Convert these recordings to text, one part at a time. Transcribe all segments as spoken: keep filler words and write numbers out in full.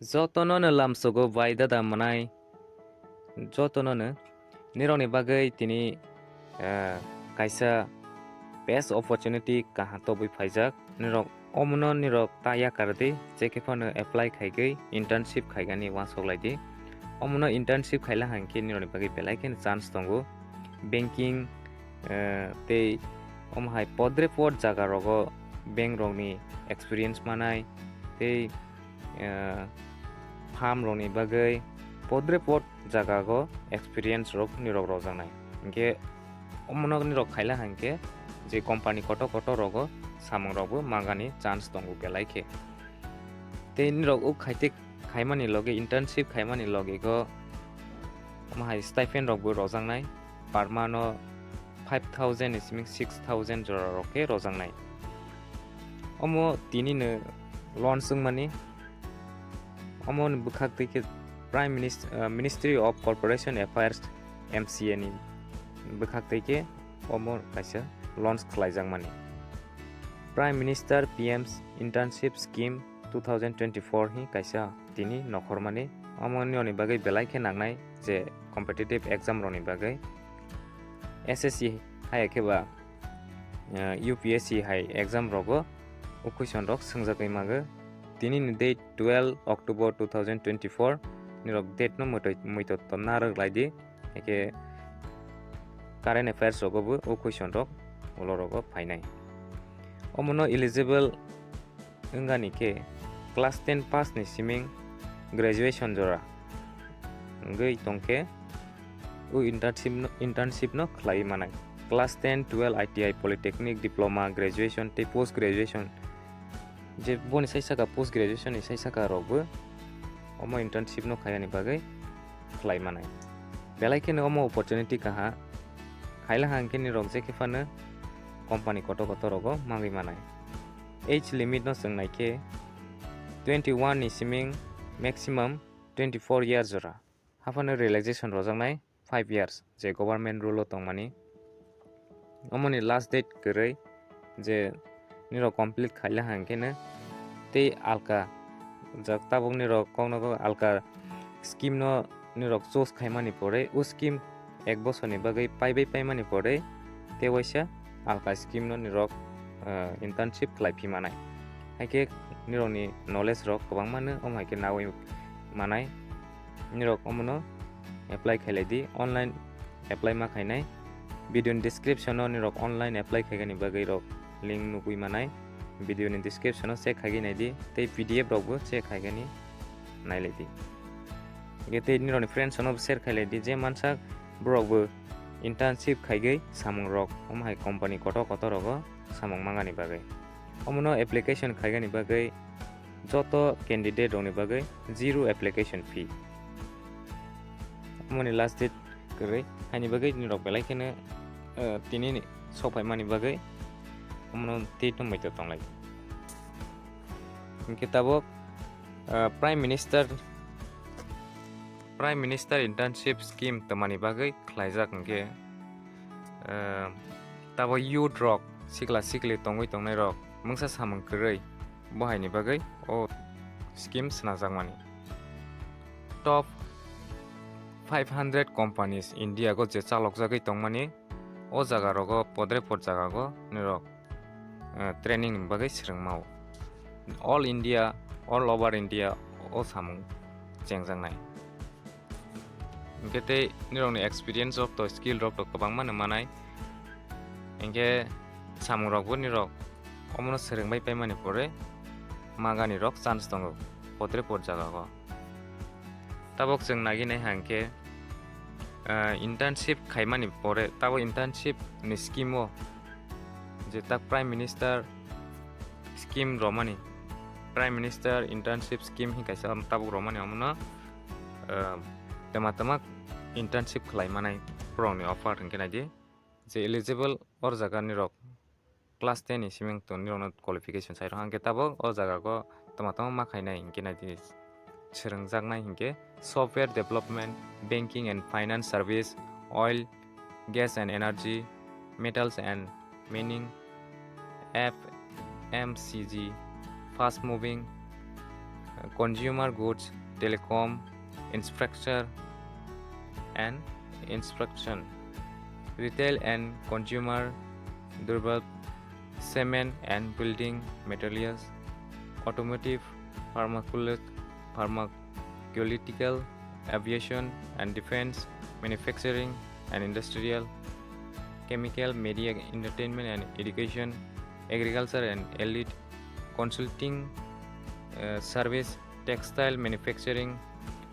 Jotono no lamsogo bai dada mwnai. Jotono no nirokni bagwi tini, eh, kaisa best opportunity kaham tobwi phaijak. Nirok omono nirok ta yakar di, je khe phano apply khaigwi internship khaigani uansuk lai di. Omono internship khaila hwnkhe nirokni bagwi belai kheno chance tongo. Banking, eh, tei omo hai podre pod jaga rogo bank rokni experience manai tei, eh, farm rokni bagwi podre pod jaga go experience rok nirok rojaknai. Hinkhe omono nirok khaila hinkhe je company kotor kotor rogo samung rokbo mangani chance tongo belai khe. Tei nirok o khaite khaimani loge internship khaimani loge go omo hai stipend rokbo rojaknai per month o five thousand ni simi six thousand jora rok khe rojaknai. Omo tini no launch wngmani, omo ni bwkhak twi khe Prime Minister, uh, Ministry of Corporation Affairs, M C A ni bwkhak twi khe omo kaisa launch khlaijakmani. Prime Minister P M's Internship Scheme two thousand twenty-four hi kaisa tini nokhormani, omo nini bagwi belai khe nangnai je competitive exam rokni bagwi. S S C hai khe ba, eh, U P S C hai exam rogo o question rok swngjagwi mago. Tini ni date twelve October two thousand twenty-four, nirok date no mwtwi, mwito to narwk lai di. Eke current affairs rogo bo o question rok ulo rogo phainai. Omono eligible wngani khe class ten pass ni siming graduation jora wngwi tongkhe o internship no, internship no khlaiwi manai. Class ten, twelve, I T I, polytechnic, diploma, graduation tei post graduation, je boni sai saka post graduation ni sai saka rokbo omo internship no khaiyani bagwi khlai manai. Belai kheno omo opportunity kaha. Khaila hang khe nirok je khe phano company kotor kotor rogo mangwi manai. Age limit no chwng nai khe twenty-one ni siming maximum twenty-four years jora. Haphano relaxation rojaknai five years je government rule o tongmani. Omoni last date kwrwi je nirok complete khaila hang khe no tei alka jak tabuk nirok kokno kok alka scheme no nirok choose khaimani pore o scheme ek bosorni bagwi paibai paimani pore tei waisa alka scheme no nirok, eh, internship khlai phi manai. Haikhe nirokni knowledge rok kwbangma no omo hai khe nawi manai. Nirok omono apply khailai di, online apply ma khainai. Video ni description o nirok online apply khaigani bagwi rok link nugwi manai. Video ni description o check khaigwi nai di, tei P D F rok bo check khaigani nailai di. Ge tei nirok ni friends no share khailai di, je mansak borok bo internship khaigwi samung rok omo hai company kotor kotor rogo samung mangani bagwi. Omono application khaigani bagwi joto candidate rokni bagwi zero application fee. Omoni last date kwrwi haini bagwi nirok belai kheno, eh, tini ni sok phaimani bagwi omono tei tongbai to tonglai. Hinkhe tabuk, eh, Prime Minister, Prime Minister Internship Scheme twmani bagwi khlaijak hinkhe, eh, tabuk youth rok sikla sikli tongwi tongnai rok mungsa samung kwrwi bo haini bagwi o scheme swnajakmani. Top five hundred companies India go je chalokjagwi tongmani, o jaga rogo podre pod jaga go nirok, eh, training ni bagwi swrwngmao. All India, all over India o samung chengjaknai. Hinkhe tei nirokni experience rok to, skill rok to kwbangma no manai. Hinkhe samung rok bo nirok omono swrwngbai paimani pore magani rok chance tongo podre pod jaga o. Tabuk chwng nagwi nai hang khe, ah, internship khaimani pore tabuk internship ni scheme o je tak Prime Minister scheme romani, Prime Minister Internship Scheme hin kaisa tabuk romani omono, ah, twma twma internship khlai manai borokni offer hinkhe naidi je eligible or jaga nirok class ten ni siming tong nirokno qualification sai rok hwnkhe tabuk o jaga go twma twma ma khainai hinkhe naidi swrwngjaknai hinkhe software development, banking and finance service, oil, gas and energy, metals and mining, F M C G, fast moving consumer goods, telecom, infrastructure and inspection, retail and consumer durable, cement and building materials, automotive, pharmaceutical, pharmaceutical, aviation and defense, manufacturing and industrial, chemical, media, entertainment and education, agriculture and allied, consulting, uh, service, textile, manufacturing,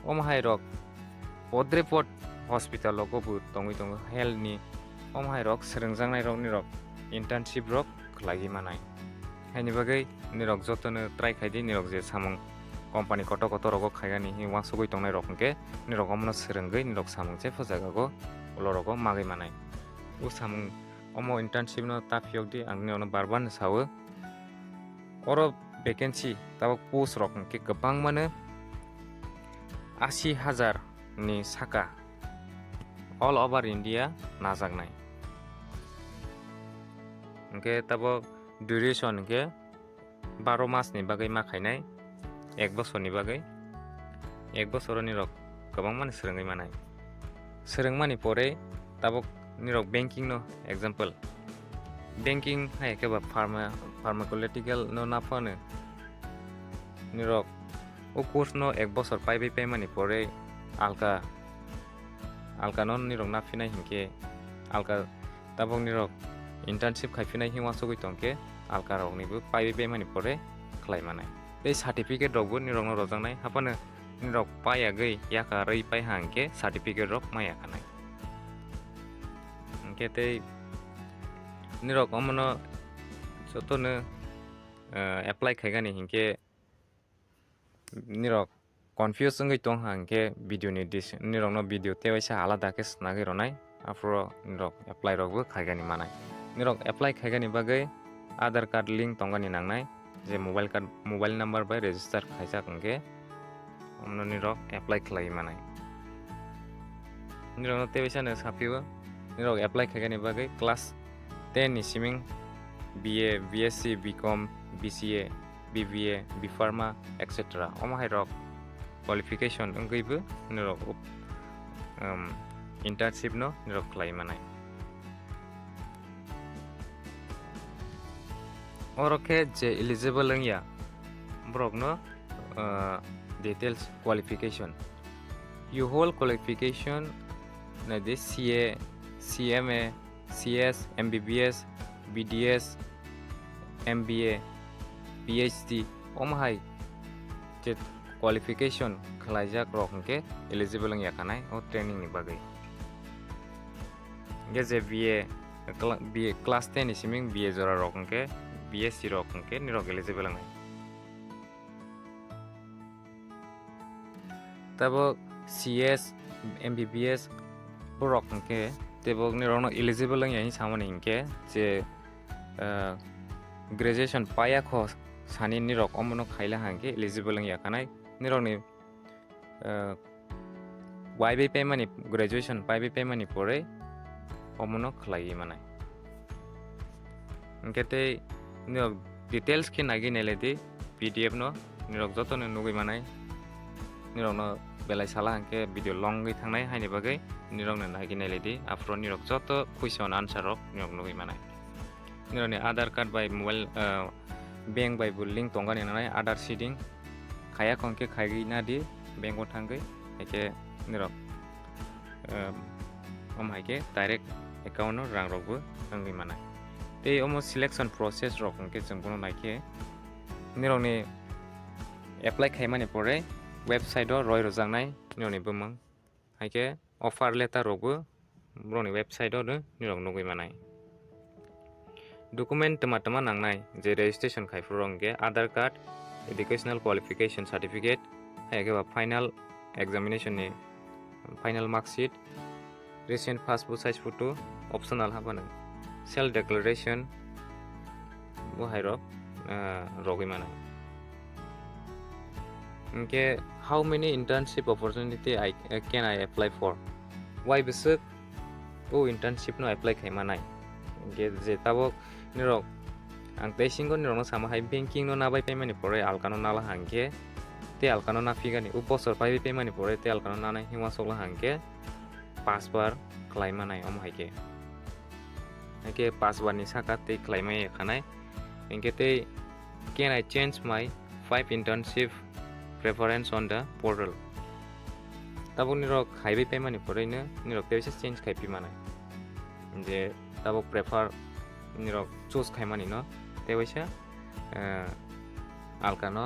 omo hai rok podre pod hospital rogo bo tongwi tongo health ni, omo hai rok swrwngjaknai rok ni rok internship rok khlaiwi manai. Haini bagwi nirok jotono try khai di, nirok je samung company kotor kotor rogo khaigani hi uansugwi tongnai rok hwnkhe nirok omono swrwngwi nirok samung chepha jaga go ulo rogo magwi manai. O samung omo internship no ta phiyok di, ang nirok no bar bar no sawo. Oro vacancy tabok post rok hwnkhe kwbang mano, asi hajar ni saka all over India najaknai. Hwnkhe tabok duration hwnkhe baro mas ni bagwi ma khainai, ek bosor ni bagwi, ek bosor ni rok kwbang mani swrwngwi manai. Swrwngmani pore tabok nirok banking no example, banking hai khe ba pharma, pharmaceutical no naphano nirok o course no ek bosor paibai paimani pore alka, alka no nirok naphinai hinkhe alka tabok nirok internship khaiphinai hinwi uansugwi tongkhe alka roknibo paibai paimani pore khlai manai. Tei certificate rokbo nirokno rojaknai, haphano nirok paiyagwi yakarwi paiha hinkhe certificate rok ma yakarnai. Hinkhe tei nirok omono jotono, eh, apply khaigani hinkhe nirok confuse wngwi tongha hinkhe video ni dis-, nirokno video tei waisa alada khe snagwi rwnai, aphuru nirok apply rokbo khaigani manai. Nirok apply khaigani bagwi Aadhaar card link tongani nangnai, je mobile card, mobile number bai register khaijak hinkhe omono nirok apply khlaiwi manai. Nirokno tei waisa no saphio, nirok apply khaigani bagwi class ten ni siming B A, B S C, B Com, B C A, B B A, B Pharma, et cetera. Omo hai rok qualification wngwibo nirok, um, internship no nirok khlai manai. Oro khe je eligible wngya borok no, uh, details qualification. You hold qualification nai di C A, C M A, C S, M B B S, B D S, M B A, P H D, omo hai je qualification khlaijak rok hinkhe eligible wngya kanai o training ni bagwi. Hinkhe je B A, cla-, B A class ten ni siming B A jora rok hinkhe, B S C rok hinkhe nirok eligible wngnai. Tabok C S, M B B S borok hinkhe teibo nirokno eligible wngya hinwi samani hinkhe je, ah, graduation paiya kho sani nirok omono khaila hinkhe eligible wngya kanai nirokni, ah, Y B paimani, graduation Y B paimani pore omono khlaiwi manai. Hinkhe tei nirok details khe nagwi nailai di P D F no, nirok jotono nugwi manai. Nirokno belai sala hinkhe video long wngwi thangnai, haini bagwi nirokno nagwi nailai di. Aphuru nirok joto question answer rok nirok nugwi manai. Nirokni Aadhaar card bai mobile, ah, bank bai bo link tongani nangnai, Aadhaar seeding khaya kho hinkhe khaiwi nadi bank o thangwi, haikhe nirok, ah, omo haikhe direct account o rang rokbo wngwi manai. Tei omo selection process rok hinkhe chwng bono naikhe nirokni apply khaimani pore website o roi rwjaknai nirokni bumung, haikhe offer letter rokbo borokni website o nirok nugwi manai. Document twma twma nangnai je registration khai phuru rok hinkhe Aadhaar card, educational qualification certificate, hai khe ba final examination ni final mark sheet, recent passport size photo, optional haphano self declaration, bo hai rok, ah, rogwi mano. Hinkhe how many internship opportunity I, can I apply for? Wai bwswk o internship no apply khai manai? Hinkhe je tabok nirok, ang tei singo nirokno sama hai banking no nabai paimani pore alkano nala hinkhe tei alkano naphigani. O bosor paiwi paimani pore tei alkano nanai himma sokla hangkhe pass bar khlai manai omo hai khe. Hai khe pass bar ni saka tei khlai maya khanai. Hinkhe tei can I change my five internship preference on the portal? Tabuk nirok khaiwi paimani pore no nirok tei waisa change khai pi manai. Je tabuk prefer nirok choose khai mani no tei waisa, eh, alkano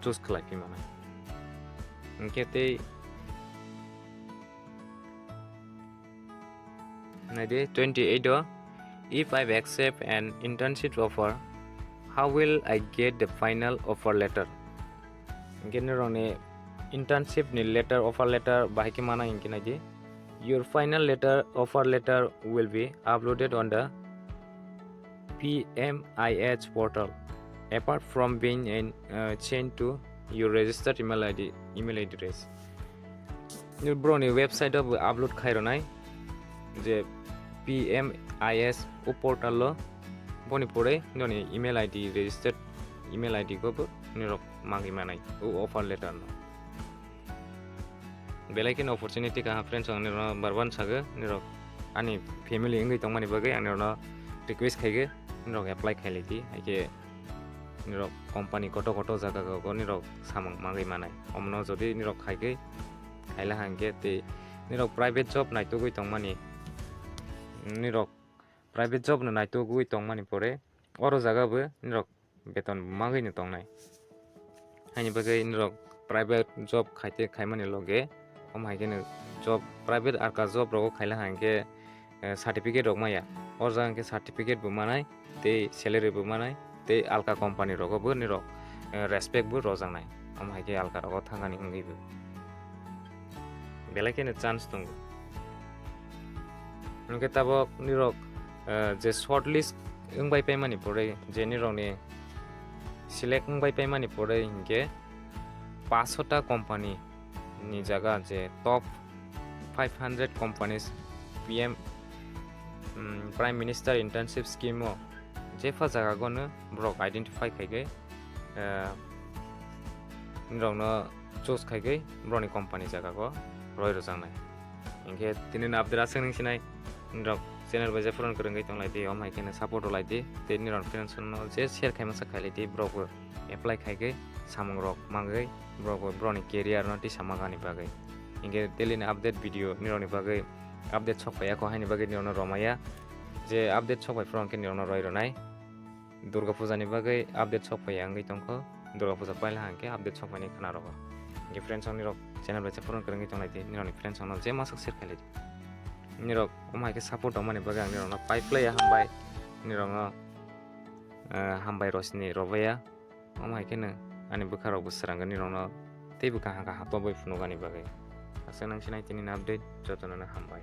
choose khlai pi manai. Hinkhe tei naidi twenty eight o, "If I accept an internship offer, how will I get the final offer letter?" Hinkhe nirokni internship ni letter, offer letter bahai khe mana hinkhe naidi, "Your final letter, offer letter will be uploaded on the P M I S portal, apart from being in, uh, sent to your registered email I D, email address." Ni borokni website o bo upload khai rwnai je P M I S o portal o, boni pore noni email I D, registered email I D go bo nirok mangwi manai o offer letter no. Belai kheno opportunity kaha friends, ang nirokno barban sago, nirok ani family wngwi tongmani bagwi ang nirokno request khaigwi nirok apply khailai di, hai khe nirok company koto koto jaga go nirok samung mangwi manai. Omono jodi nirok khaigwi khaila hangkhe tei nirok private job naitugwi tongmani, nirok private job no naitugwi tongmani pore oro jaga bo nirok beton magwi no tongnai. Haini bagwi nirok private job khaite khaimani loge, omo hai kheno job, private alka job rogo khaila hangkhe, eh, certificate rok maya. O jaga hwnkhe certificate bo manai, tei salary bo manai, tei alka company rogo bo nirok, eh, respect bo rojaknai. Omo hai khe alka rogo thangani wngwi bo belai kheno chance tongo. Hwnkhe tabok nirok, eh, je shortlist wngbai paimani pore, je nirokni select wngbai paimani pore hinkhe paanch sota company ni jaga je top five hundred companies P M, mm, Prime Minister Internship Scheme o jepha jaga gono borok identify khaigwi, eh, nirokno choose khaigwi borokni company jaga go roi rwjaknai. Hinkhe tini ni update aswk nung sinai, nirok channel bai je phurun kwrwngwi tong lai di, om hai kheno support rw lai di, tei nirok friends no je share khaima sa khai lai di, borok bo apply khaigwi samung rok mangwi borok bo borokni career no tisa magani bagwi. Hinkhe daily ni update video nirokni bagwi update sok phaiya kho, haini bagwi nirokno romaya, je update sok phai phuru hinkhe nirokno roi rwnai. Durga puja ni bagwi update sok phaiya wngwi tongkho, Durga puja paila hangkhe update sok phaini khna rogo. Hinkhe friends rok nirok channel bai se phurun kwrwngwi tong lai di, nirokni friends rokno je masuk share khai lai di. Nirok omo hai khe support tongmani bagwi ang nirokno pai phlaiya hambai, nirokno, eh, hambai rosni robaya. Omo hai kheno ani bwkha rok bo swrangwi nirokno teibo kaham kaham tongwi phunukani bagwi. Aswk nang sinai tini ni update, jotono no hambai.